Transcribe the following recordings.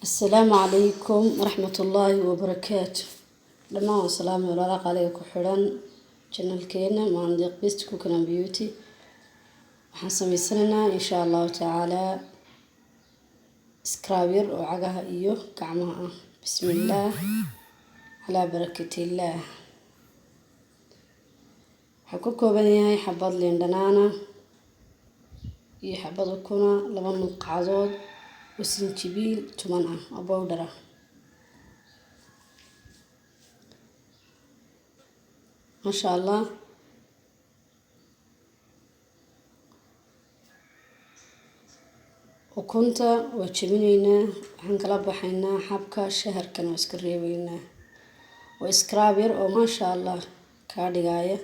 Asalaamu calaykum waraxmatullaahi wabarakaatu. Dhammaan waan salaamay walaalaha qaaliga ku xidhan channelkeena Maandeeq Best Cooking and Beauty. Waxaan sameysanaynaa, insha Allahu tacaalaa, scrub yar oo cagaha iyo gacmaha ah. Bismillaah, calaa barakatillaah. Waxaa ka kooban yahay xabad liin dhanaana iyo xabad ukuna, 2 mulqacadood oo sinjibiil tuman ah oo powder ah. Maasha Allah. Ukunta waa jebinaynaa, waxaan kala baxaynaa xabka, shaharkana waa iska reebeynaa. Waa scrub yar oo maasha Allah kaa dhigaya,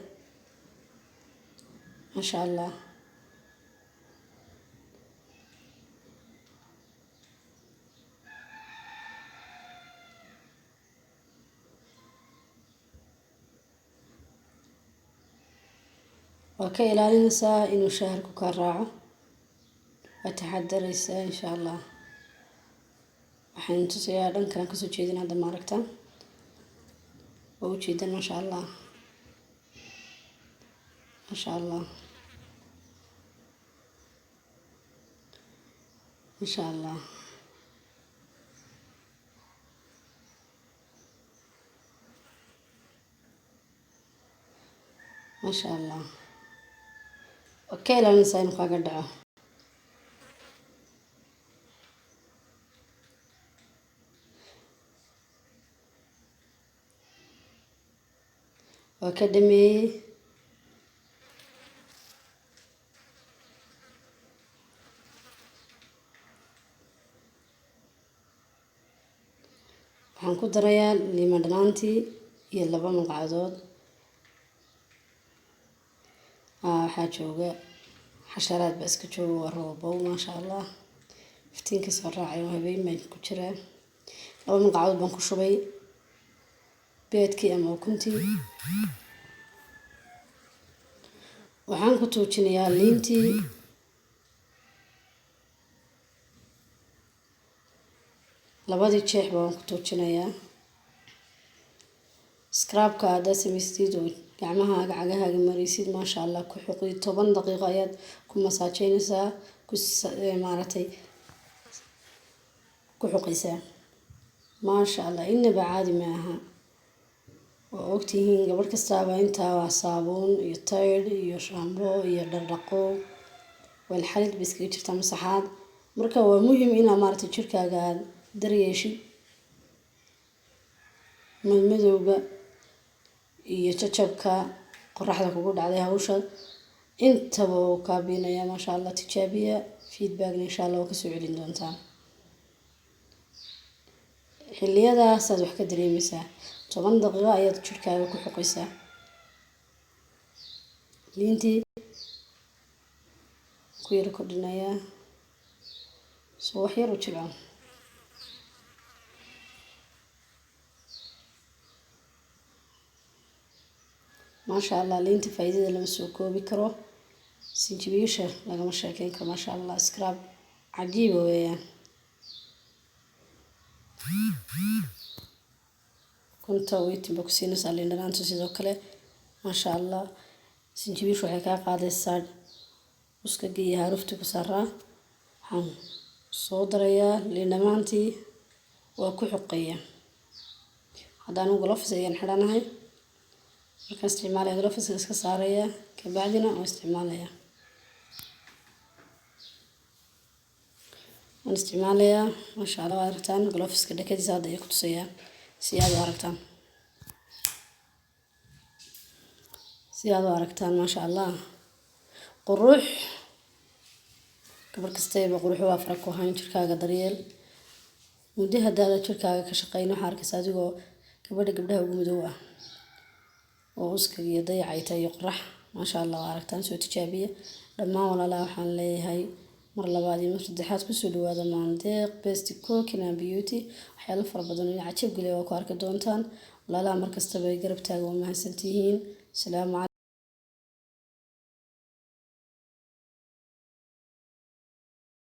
maasha Allah. Waa ka ilaalinaysaa inuu shaharku kaa raaco, waa taxadaraysaa, insha Allah. Waxaan tusayaa dhankan kasoo jeedin hadda, ma aragtaan? Waa ujeedan, maasha Allah, maasha Allah, maasha Allah, maasha Allah. Waa ka ilaalinaysaa inuu kaaga dhaco. Waa ka dhameeyey. Waxaan ku darayaa liima dhanaantii iyo 2 malqacadood. Waxaa jooga xasharaad baa iska jooga, waa roobow, maasha Allah. Iftiinka soo raacay, oo habeen baan ku jiraa. 2 malqacadood baan ku shubay beedkii ama ukuntii. Waxaan ku tuujinayaa liintii. Labadii jeex baan ku tuujinayaa. Scrubka haddaad samaystid oo gacmahaaga, cagahaaga maraysid, maasha Allah, ku xoqi, 10 daqiiqo ayaad ku masaajeynaysaa, ku maaragtay ku xoqaysaa, maasha Allah, inaba caadi ma aha. Waa ogtihiin, gabadh kastaaba intaa waa saabuun iyo Tide iyo shampoo iyo dhardhaqo, walxalid bay iskaga jirtaa, masaxaad. Marka waa muhiim inaa maaragtay jirkaaga aad daryeeshid. Madmadowga iyo jajabka qoraxda kugu dhacday, hawsha intaba wuu kaa biinayaa, maasha Allah. Tijaabiya, feedbackna insha Allah waa kasoo celin doontaa. Xilliyadaasaad wax ka dareemeysaa. 10 daqiiqo ayaad jirkaaga ku xoqaysaa. Liintii ku yaro kordhinayaa soo wax yar u jilco. Maasha Allah, liinta faa'iidada lama soo koobi karo, sinjibiisha lagama sheekeyn karo, maasha Allah. Scrub cajiiba weeyaan. Ukunta weytin ba ku siinaysaa, liin dhanaanta sidoo kale, maasha Allah. Sinjibiishu waxay kaa qaadaysaa uskaga iyo haaruftii ku saaraa. Waxaan soo darayaa liin dhanaantii, waa ku xoqaya. Hadda anigu gloves ayaan xidhanahay. Markaan isticmaalaya gloveska iska saaraya, kabacdina waan isticmaalaya, waan isticmaalayaa, maasha Allah. Waad aragtaan gloveska dhakadiisa hadda ayaa ku tusayaa si aad u aragtaan, si aad u aragtaan, maasha Allah. Qurux gabar kastayba qurux waa fara ku hayn. Jirkaaga daryeel. Muddo haddaada jirkaaga ka shaqeyn, waxaa arkaysa adigoo gabadha gabdhaha ugu madow ah oo uskag iyo dayac ay tahay iyo qorax, maasha Allah. Waa aragtaan, soo tijaabiya dhammaan walaalaha. Waxaan leeyahay mar labaad iyo mar saddexaad, kusoo dhawaada Maandeeq Best Cooking and Beauty. Waxyaalo fara badan oo cajab geliya waa ku arki doontaan. Walaalaha markastaba ay garab taagan, waa mahadsantihiin. Asalaamu.